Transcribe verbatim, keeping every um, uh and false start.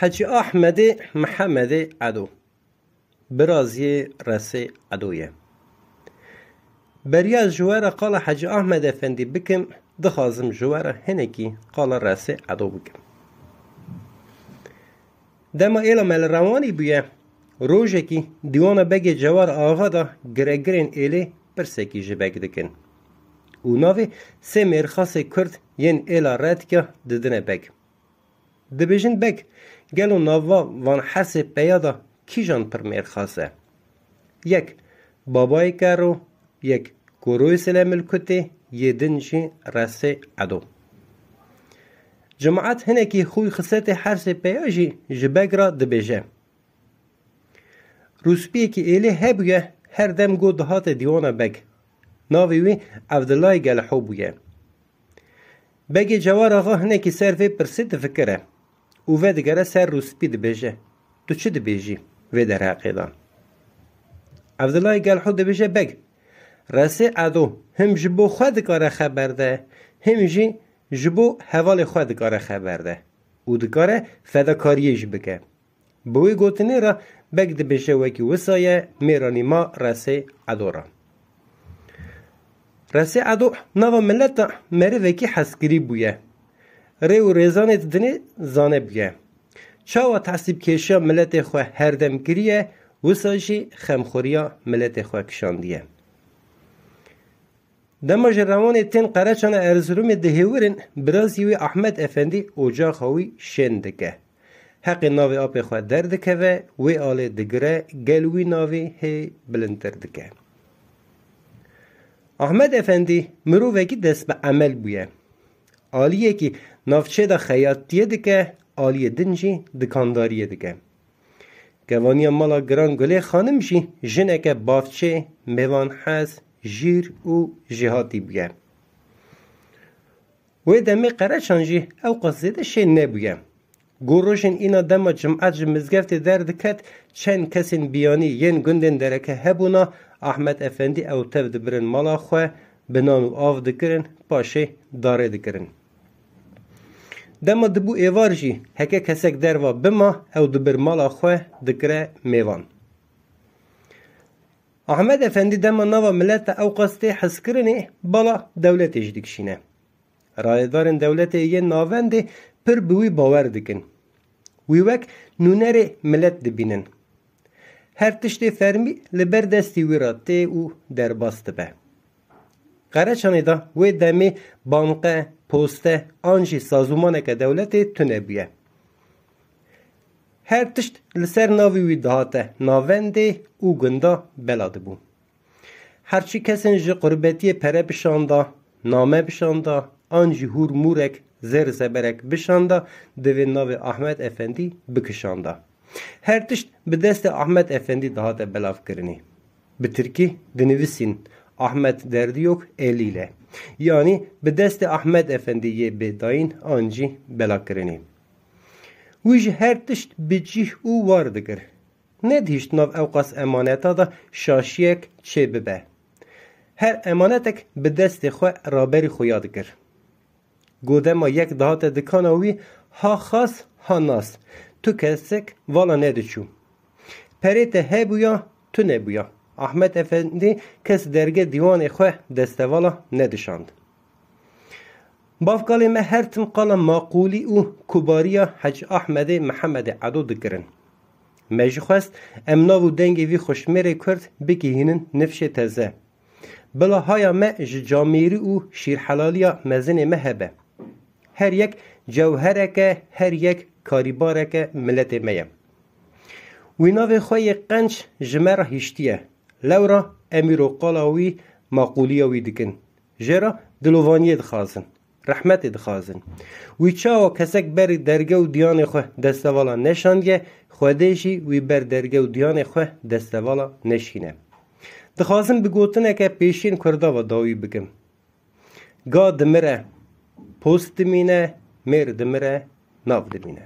Hecî Ahmedê Mihemedê Edo. Biraziyê Resê Edo ye. Beriya ji we re qala Hecî Ahmed Efendî bikim, dixwazim ji we re hinekî qala Resê Edo bikim. Dema êla me li Rewanî bûye, rojekî dîwana Begê Cewar Axa de giregirên êlê pirsekî ji Beg dikin û navê sê mêrxasê Kurd yên êla Redka didine Beg. Dibêjin, Beg, gelo nava van hersê peya de kîjan pir mêrxas e? Yek, Babayê Kero, yek, Koroyê Selemilkutê, yê din jî Resê Edo. Cemaet hinekî xûy xisetê hersê peya jî ji Beg re dibêje. Rûspiyekî êlê hebûye, her dem got dihate dîwana Beg. Navê wî Evdilayê Gelho bûye. Begê Cewar Axa hinekî ser vê pirsê difikire û vedigere ser rûspî, dibêje, Tu çi dibêjî vê derheqê de? Evdilayê Gelho dibêje, Beg, Resê Edo him ji bo xwe dikare xeber de, him jî ji bo hevalê xwe dikare xeber de û dikare fedakariyê jî bike. Bi wê gotinê re Beg dibêje wekî wisa ye, mêranî ma Resê Edo re. Resê Edo nava mileta merivekî hezkirî bûye. Rê û rêzanê didinê zane bûye. Çawa tesîbkêşiya miletê xwe herdem kiriye, wisa jî xemxweriya miletê xwe kişandiye. Dema ji Rewanê tên Qereçana Erziromê dihêwirin, birazî wî Ahmed Efendî ocaxa wî şên dike. Heqê navê apê xwe derdikeve, wê alê digire, gel wî navê hê bilindtir dike. Ahmed Efendî mirovekî dest bi emel bûye. Aliyekî navçê de xeyatiyê dike, aliyê din jî dikandariyê dike. Kevaniya mala Giran Gulê Xanim jî jineke bavçê, mêvanhez, jîr û jêhatî bûye. Wê demê Qereçan jî ewqas zêde şên nebûye. Got rojên îna dema cimet ji mizgeftê derdiket, çend kesên biyanî yên gundên dereke hebûna, Ahmed Efendî ew tev dibirin mala xwe, bi nan û av dikirin, paşê darê dikirin. Dema dibû êvar jî heke kesek derva bima, ew dibir mala xwe, dikire mêvan. Ahmed Efendî dema nava mileta ewqas tê hezkirinê, bala dewletê jî dikişîne. Rayedarên dewletê yên navendê pir bi wî bawer dikin. Wî wek nûnerê milet dibînin. Her tiştê fermî li ber destî wî re tê û derbas dibe. Qereçanê de wê demê banqe, poste an jî sazûmaneke dewletê tune bûye. Her tişt li ser navê wî dihate navendê û gunda bela dibû. Her çi kesên ji qurbetiyê pere bişanda, name bişanda, an jî hûr mûrek, zêr zeberek bişanda, divê navê Ahmed Efendî bikişanda. Her tişt bi destê Ahmed Efendî dihate belavkirinê. Bi tirkî dinivîsîn Ahmet Derdiyok eliyle. Yanî bi destê Ahmed Efendî yê bê dayîn an jî belakirinê. Wî ji her tişt bi cih û war dikir. Nedihîşt nav ewqas emaneta de şaşiyek çê bibe. Her emanetek bi destê xwe raberî xuya dikir. Godema yek dihate dikana wî, ha xas ha nas, tu kesek vala nediçû. Perê te hebûya, tu nebûya. Ahmet Efendî kes derge dîwanê xwe destevala nedişand. Bavkalê me her tim qala maqûlî û kubariya Hec Ahmedê Mihemedê Edo dikirin. Me jî xwest em nav û dengê vî xweşmêrê Kurd bigihînin nifşê teze. Bila haya me ji camêrî û şîrhelaliya mezinê me hebe. Her yek cewhereke, her yek karîbareke miletê me ye. Wî navê xwe yê qenc ji me re hiştiye. Lewra em îro qala wî, maqûliya wî dikin. Jê re dilovaniyê dixwazin, rehmetê dixwazin. Wî çawa kesek berî derge û diyanê xwe destevala neşandiye, Xwedê jî wî ber derge û diyanê xwe destevala neşîne. Dixwazim bi gotineke pêşiyên Kurda ve dawî bikim. Ga dimire, post dimîne, mêr dimire, nav dimîne.